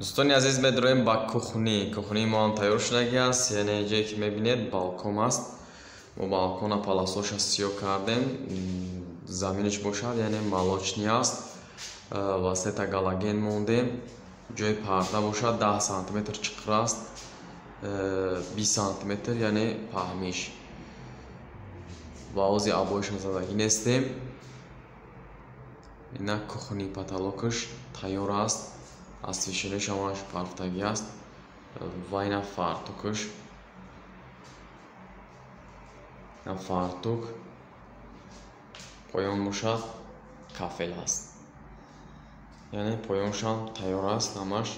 Дӯстони азиз, медроем ба кухни. Кухнии мо ҳам тайёр шудагӣ аст. Яъне ҷое ки мебинед, балкон аст. Мо балкона паласоша сиёҳ кардем. Заминаш бошад, яъне молочный аст ва сета галоген мондем. Ҷои парда бошад 10 сантиметр чиқир аст, 20 сантиметр яъне паҳмиш. Ва ози обоишон задагӣ нестем. Ина кухни потолокаш тайёр аст, освещениеш ҳамааш парфтагӣ аст ва ина фартукаш. Ина фартук, поён бошад кафел аст. Яъне поёншам тайёр аст ҳамаш.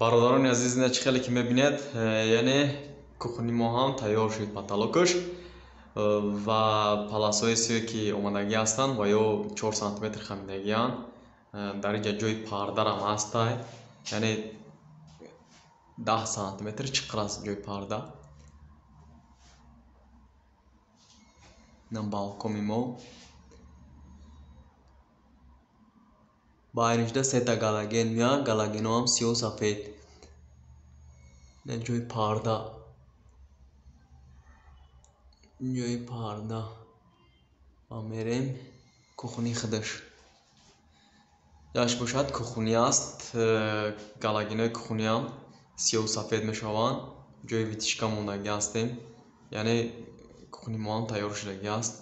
Бародарони азиз, ина чӣ хеле ки мебинед, яъне кухни мо ҳам тайёр шуд, потолокаш ва паласҳои сиёҳе ки омадагӣ ҳастанд ва ё 4 сантиметр хамидагианд. Дар инҷа ҷои пардарам ҳастай, яъне 10 сантиметр чиқир аст ҷои парда. Ина балкони мо. Байнишда сета галоген меяд, галогенҳо ҳам сиёҳу сафед. Ина ҷои парда. Ҷои парда. Ва мерем кухни худаш. Яш бошад кухни аст. Галогенҳои кухниам сиёҳу сафед мешаванд. Ҷои витишка мондагӣ ҳастем. Яъне кухни мо ҳам тайёр шудагӣ аст.